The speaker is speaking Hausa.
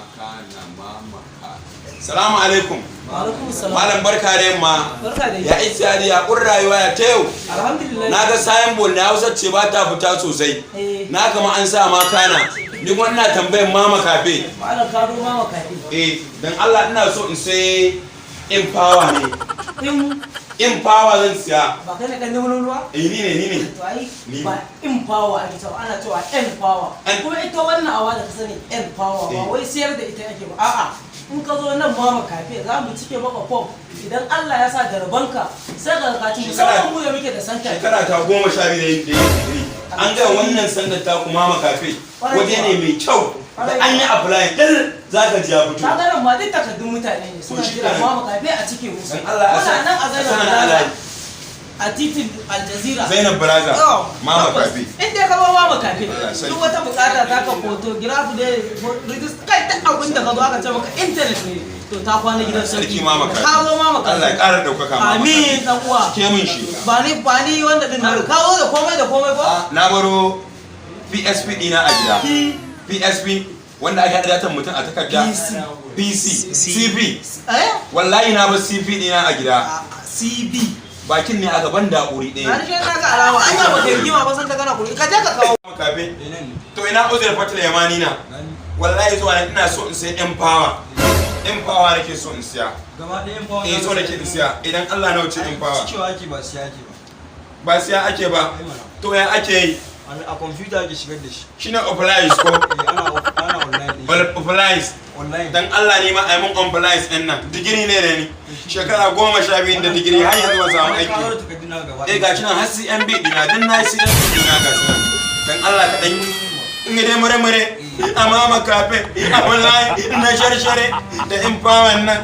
Maka na mama ka. Salamu alaikum. Alaikum salam. Malam, barka da yamma. Barka da. Ya ijtihadi, ya kun rayuwa, ya ta yau? Alhamdulillah. Na ga signboard na Hausa ce ba ta fita sosai. Eh. Na kama an sa Makana. Ni kuma ina tambayan Mama Cafe. Malam, ka zo Mama Cafe. Eh, dan Allah ina so in sai Empower ne. In Empower zan siya. Ba kai ne dan neman ruwa? Eh, ni ne, ni ne. To ai Ni. ba Empower ake cewa, ana cewa N power. N- Kuma ita wannan awa da ka sani N power ba Eh. wai siyar da ita ake ba. A'a. In ka zo nan Mama Cafe, za mu cike maka form. Idan Allah ya sa da rabanka, sai ka ga ci, musamman mu da muke da center. Shekara ta 12 da yin digiri. An ga wannan sandar ta kuma Mama Cafe. Waje ne mai kyau. Da an yi apply dal za ka ji ya fito. Ka ga nan ma duk takardun mutane ne suna To shi jira kenan. Mama Cafe a cike musu. Dan Allah a Muna sa nan a a Zainab sa na Plaza alayi. a titin Al Jazeera. Zainab Plaza. Yau, Mama tabbas. Cafe. In dai ka zo Mama Cafe, Allah sarki. duk wata bukata ta ka, photograph ne, register, kai duk abin da ka zo aka ce maka internet ne, to ta kwana gidan sarki. Sarki Mama Cafe. Ka zo Mama Cafe. Allah ya ƙara ɗaukaka Mama Amin, Cafe. dan uwa. Ke mun shi. Ba ni wanda din na ka zo da komai da komai ko? Na baro PSP ɗina a gida. P PSP wanda ake haɗa datan mutum a takarda. PC. PC. CP. Eh? Wallahi na bar CP ɗina a gida. CB. Bakin ne a gaban da wuri Na ɗaya. ni na ga alama an yi baka rigima ba san ta kana kuri. Ka je ka kawo. Mama Cafe. To ina Uzair Fatul Yamani na. Wallahi zuwa nan ina so in sai Empower. Empower nake so in siya. Gaba ɗaya Empower? Eh, so nake in siya. Idan Allah na wuce Empower. Cikewa ake, ba siya ake ba. Ba siya ake ba. Ai mana. To ya ake yi? A kwamfuta ake shigar da shi. Shine offline ko? Eh, ana online din shi. Offline. Online. Dan Allah ne ma a yi mun online ɗin nan. Digiri ne da ni. Shekara 12 da digiri, har yanzu ba samu Ka aiki. zo da takardun naka gaba Eh, ɗaya. gashi nan, har CMB dina, dan na CMB dina, gashi nan. Dan Allah ka dan in dai mure mure a Mama Cafe a wallahi na share share da Empower nan.